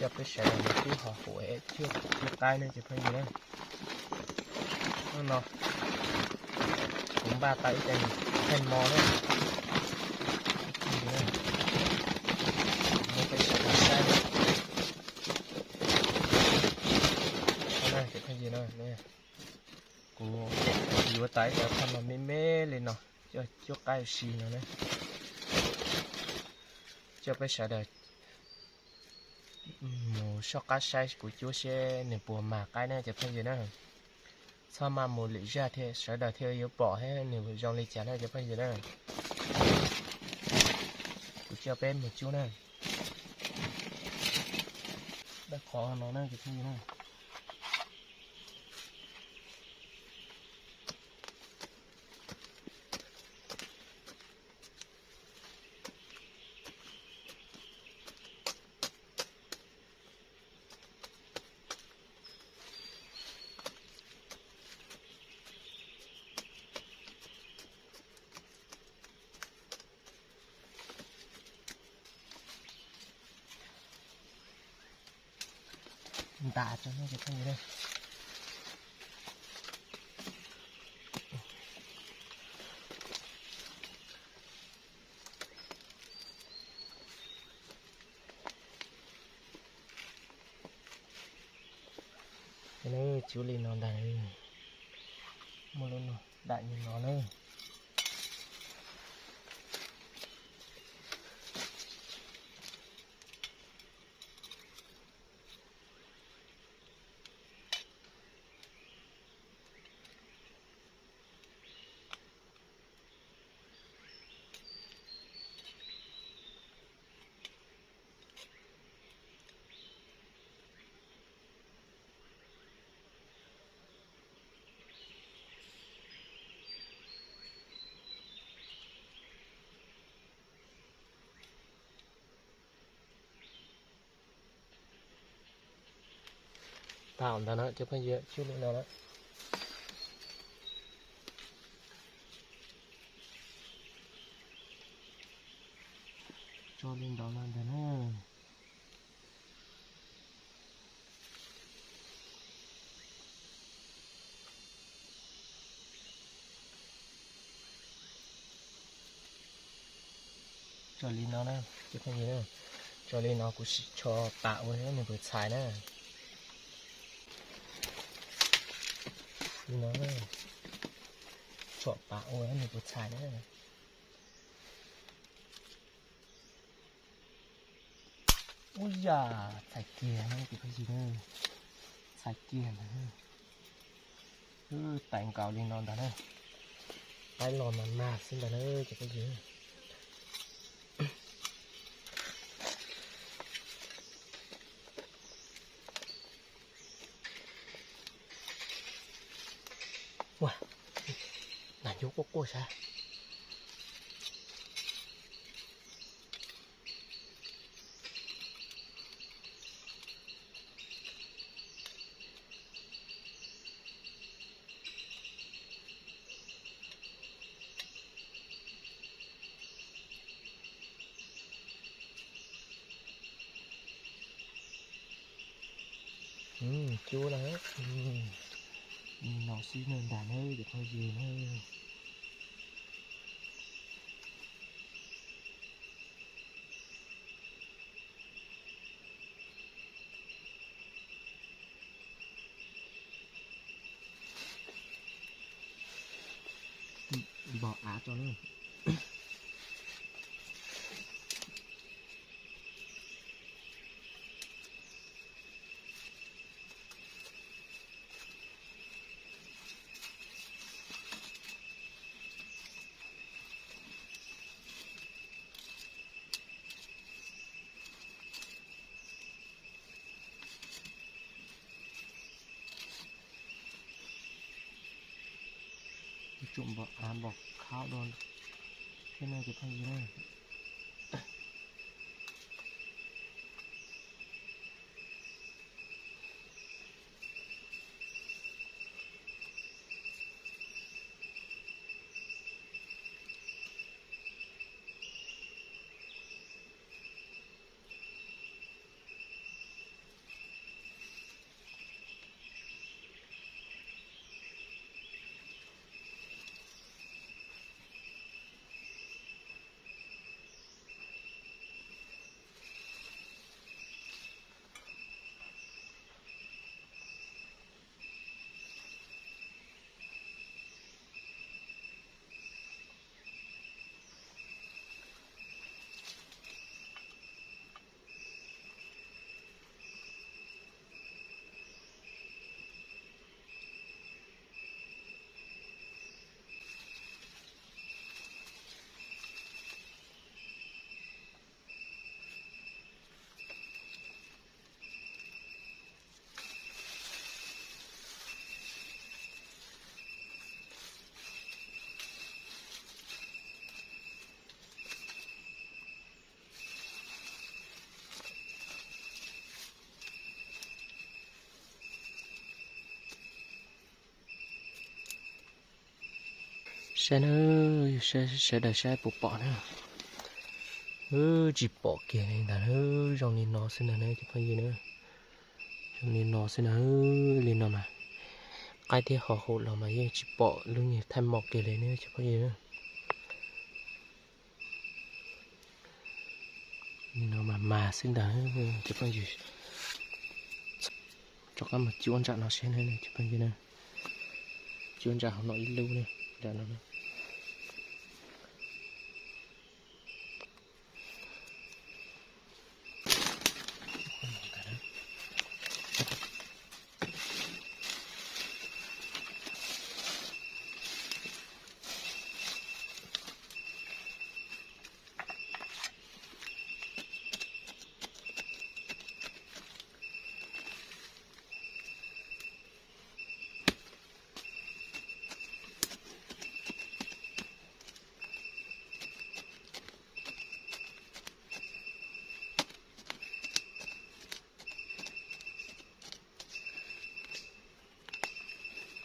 Coj peb sawv daws mus cuab hos huam es cuab qaib ne cov phooj ywg na. Hnub no kuv npaj tau ib co kheej mos na. Muab peb sawv daws saib na. Cov phooj ywg na, kuv yuav tau ib co kheej mos me me li no coj cuab qaib ua si no na. Coj peb sawv daws mus soj qab saib kuv cuab seb nws puas mag qaib na cov phooj ywg na. Txhob maj mus lwm zaj thiab sawv daws thiaj yuav pom thiab nws zoo li cas na cov phooj ywg na. Kuv coj peb mus cuab na. Dab qhov no na cov phooj ywg na. Ntas tso no cov phooj ywg na. Cuab li no ntag. Muaj lub no dam li no na. Tau ntawd na cov phooj ywg, cuab li no na. Tso li ntawd no ntag na. Tso li no na, cov phooj ywg na, tso li no kuv sim tso pam ua nws puas txhais na. Li no, tso pam ua nws puas txhais na. Ub yam, txhais kiag na cov phooj ywg, txhais kiag ntag. Wb tais nkaus li no ntag na. Qaib los mas mag xwb ntag na cov phooj ywg. Ua, nas ncuav quaj quaj sab. Cub na, no xwb na ntag na cov phooj ywg na. Npog av tso na. Tsum npog av npog khaub dua thiab no cov phooj ywg na. Saib na, sawv daws saib puas pom na. Tsis pom kiag li ntag, zoo li no xwb ntag na cov phooj ywg na. Zoo li no xwb na, li no mas qaib thiab ho hum los mas yeej tsis pom lub niag thaij mom kiag li na cov phooj ywg na. Li no mas mas xwb ntag cov phooj ywg. Rov qab mus cuab ntsam no seb na cov phooj ywg na. Cuab ntsam hauv no ib lub na, nram no na.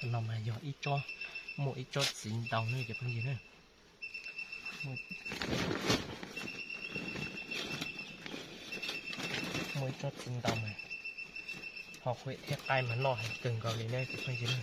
Qhov no mas yog ib tsob, muaj ib tsob txiv ntau na cov phooj ywg na. Muaj ib tsob txiv ntau mas ho huam thiab qaib mas noj heev kawg nkaus li na cov phooj ywg na.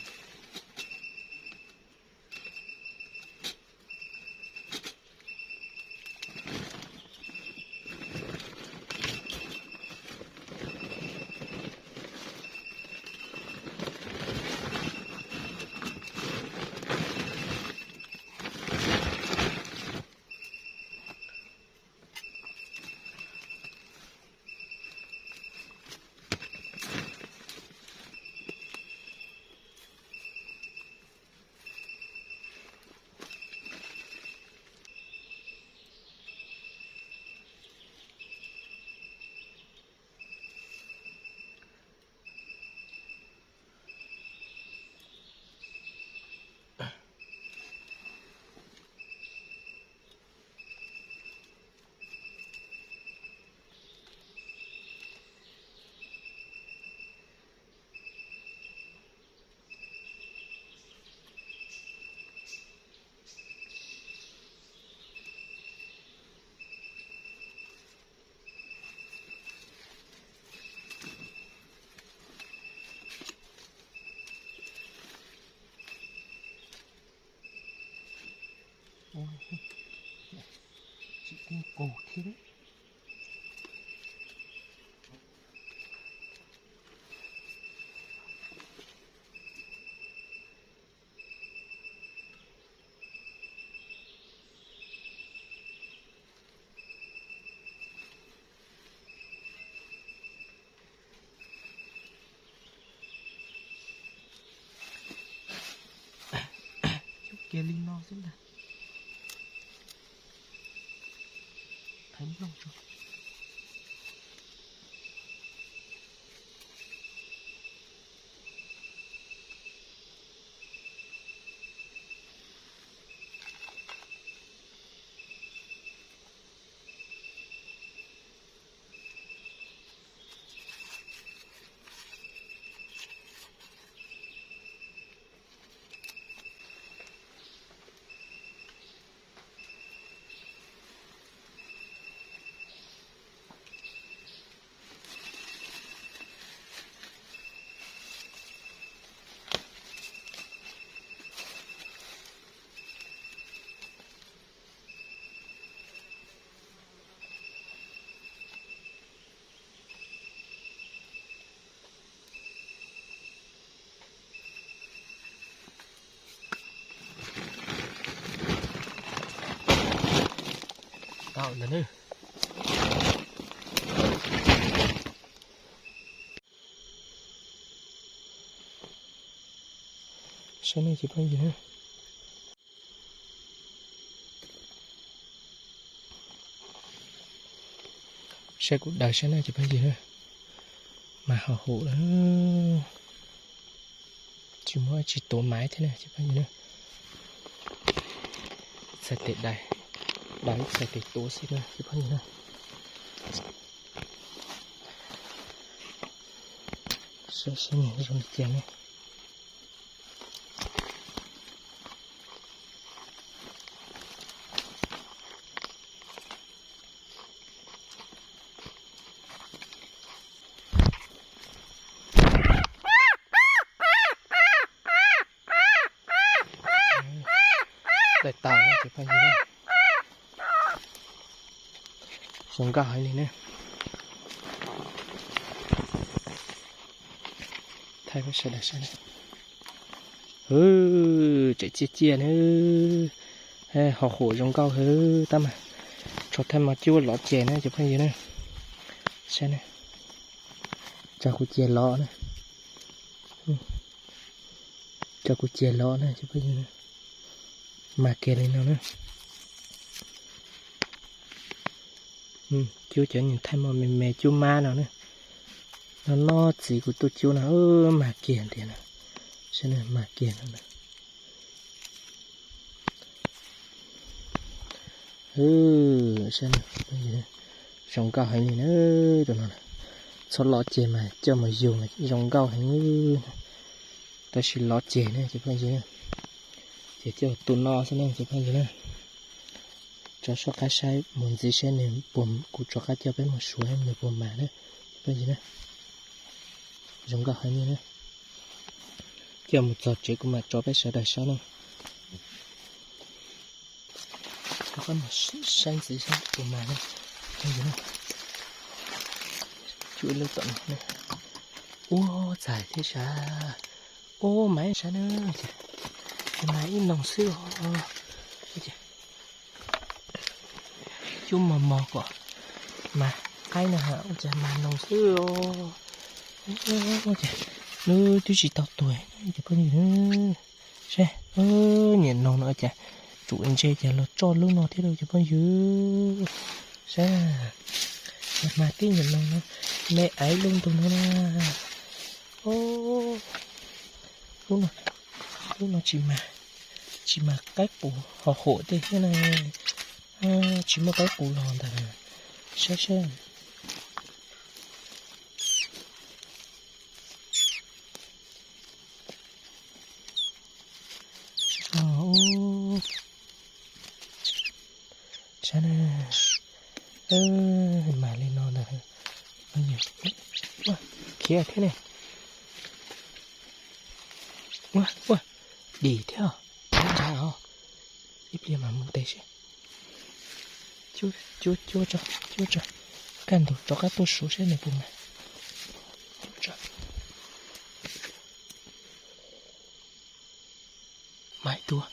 Tsis kiv kug thiab. Cub kiag li no xwb ntag. Thaiv nplooj tso. Tau ntawd na. Saib nej cov phooj ywg na. Saib kuv daws saib nej cov phooj ywg na. Mas ho hum lawm. Tsis muaj tsis tuav maiv thiab na cov phooj ywg na. Txhais tes daws, daws ib txhais tes tuav xwb na cov phooj ywg na. Saib seb zoo li cas ne. daim tawv na cov phooj ywg na. Zoo nkauj heev li na. Thaij peb sawv daws saib na. Hwv, tseem ciaj ciaj na. Ho huam zoo nkauj heev tab mas. Tshuav thaij mos cub lov ces na cov phooj ywg na. Saib na. Tso kuv cia lov na. Tso kuv cia lov na cov phooj ywg na. Mas kiag li no na. Cub cov nyuag thaij mos me me cub mab no na. No no txiv kuv tuaj cub no mas kiag tiag na. Saib na, mas kiag no na. Saib na, zoo nkauj heev li na. Tus no txhob lov ces mas coj mus yug zoo nkauj heev. Tab sis lov ces na cov phooj ywg, ces coj tus no xwb na cov phooj ywg na. Tso soj qab saib mus ntxiv seb nws puas, kuv rov qab coj peb mus suav nws puas mas na cov phooj ywg na. Zoo nkauj heev li na. Coj mus txog tsev kuv mam tso peb sawv daws saib na. Rov qab mus saib ntxiv saib puas mas na. Cub ib lub tom no na. Ua txais thiab sav. Ua mas sav na. Ces mas ib noog xwb os. Cub mos mos kom mas qaib no ha ua cas mas noog xwb os. Ces lub twb tsis tau tuag cov phooj ywg. Saib, niam noog no cas tsum ntse cas los tso lub no thiab lauj cov phooj ywg. Saib, mas tib niam noog no me aiv lub ntug no na. Lub no, lub no tsis mas, tsis mas qaib qus ho huam tej thiab na. Tsis muaj qaib qus los ntag. Saib saib. Saib na, mas li no ntag. Khiav thiab ne. Ua, ua, dim thiab os. Ntsa os. Ib pliag mas mus ntes seb. Cuab, cuab, cuab tso, cuab tso. Kaj ntug rov qab tuaj suav seb nws puas mas. Cuab tso. Mas ib tug,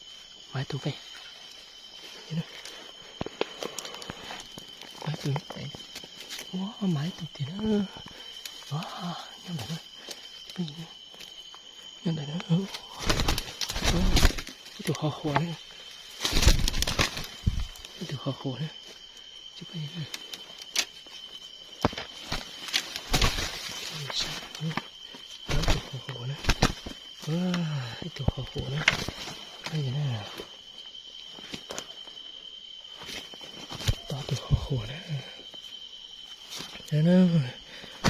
mas ib tug pem. Mas ib tug, ua mas ib tug tiag na. Nyob ntawm na, nyob ntawm na. Ib tug ho huam na, ib tug ho huam na. Ib tug ho huam na, ib tug ho huam na. Tau tus ho huam na.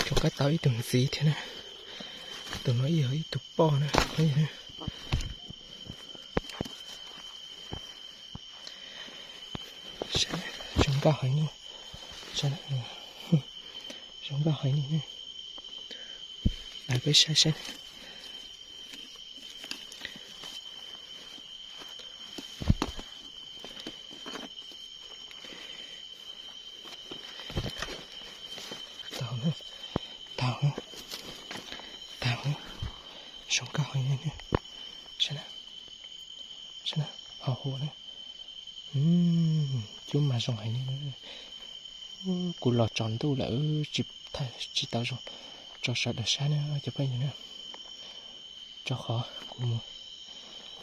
Rov qab tau ib tug ntxiv thiab na. Tus no yog ib tug poj na. Zoo nkauj heev li. Zoo nkauj heev li. Peb saib saib. Tau, tau, tau. Zoo nkauj heev li. Saib na, ho huam na. Cub mas zoo heev li. Kuv los tsaus ntuj lawm tsis tau zoo tso sawv daws saib na cov phooj ywg na. Rau qhov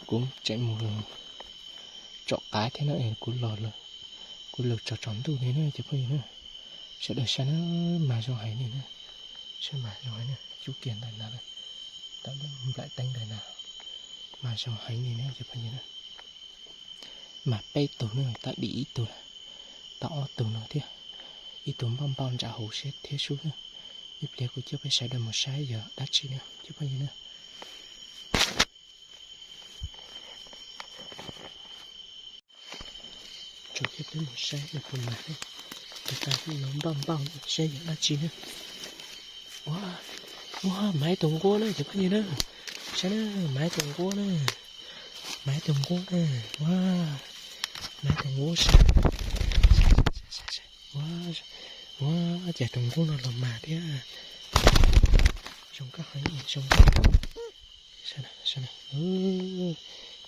kuv tseem mus tsom qav thiab no es kuv los, kuv los tsaus tsaus ntuj li na cov phooj ywg na. Sawv daws saib na, mas zoo heev li na. Saib mas zoo heev na, cub kiag ntawm no, ntawm lub nplaim teeb ntawm no. Mas zoo heev li na cov phooj ywg na. Mas peb tug na, tau dim ib tug, tau ob tug no thiab. Ib tug npauj npauj ntsam hauv siab thiab sub na. Ib pliag kuv coj peb sawv daws mus saib yog dab tsi na cov phooj ywg na. Tso coj peb mus saib ua puas mas, tus tag no npauj npauj saib yog dab tsi na. Ua, ua, mas ib tug nquab na cov phooj ywg na. Saib na, mas ib tug nquab na. Mas tus nqub na, ua, mas tus nqub saib, ua, ua, cas tus nqub no los mas thiab. Zoo nkauj heev, zoo nkauj.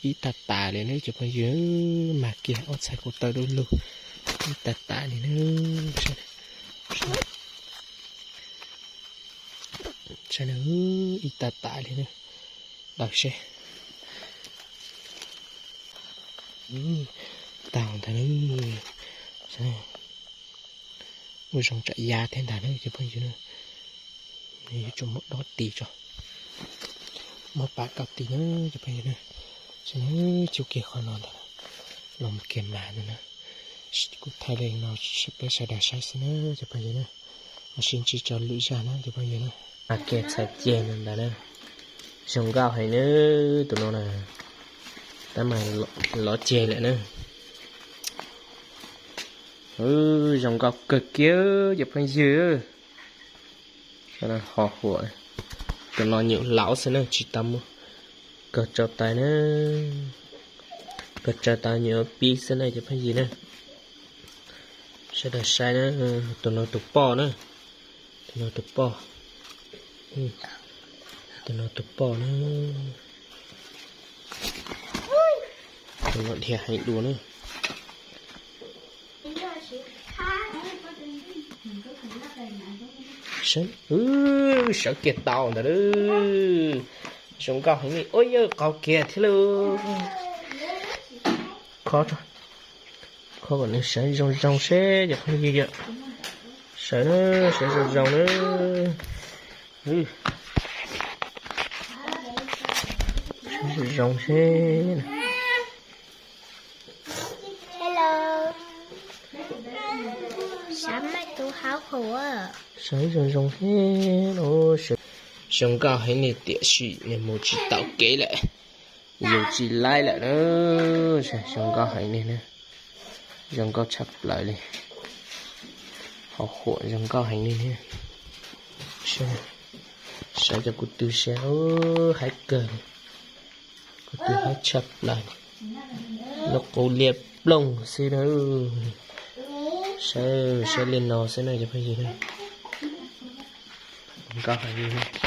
Ib tag tas li na cov phooj ywg, mas kiag ob txhais ko taw du lug, ib tag tas li na. Saib na, ib tag tas li na. Daws seb. Tau ntag na. Ua zoo tsam ya thiab ntag na cov phooj ywg na. Yuav tsum muab dob tis tso, muab pam kom tis na cov phooj ywg na. Saib na, cub kiag qhov no ntag, los mus kiag mas ntag na. Kuv thaij li no peb sawv daws saib xwb na cov phooj ywg na. Mam sib ntsib tso lwm zaj na cov phooj ywg na. Mas kiag txhais ceg no ntag na. Zoo nkauj heev na, tus no na. Tab mas lov ceg lawm na. Zoo nkauj kawg kiag cov phooj ywg. Ho huam, tus no nyuam laus xwb na, tsis tau muab kawg tsau tais na. Kawg tsau tais nyuam pib xwb na cov phooj ywg na. Sawv daws saib na, tus no tus poj na. Tus no tus poj. Tus no tus poj na. Tus no dhia heev dua na. Sawv kiag tau ntawd. Zoo nkauj heev li, ua yawg qaug kiag thiab lauj. Kho, kho kom nws sawv zoo zoo seb cov phooj ywg yom. Sawv na, sawv zoo zoo na. Sawv zoo zoo seb. Sawv zoo zoo seb. Zoo nkauj heev li tiam sis nws mus tsis tau kev lawm, yus tsis laib lawm na. Zoo nkauj heev li na, zoo nkauj tshaj plaws li. Ho huam zoo nkauj heev li thiab. Sawv cov kuv tw saib, haib kawg li. Kuv tw haib tshaj plaws li. Lub qub liab ploog xwb na. Saib, saib li no xwb na cov phooj ywg na. Nkauj heev li.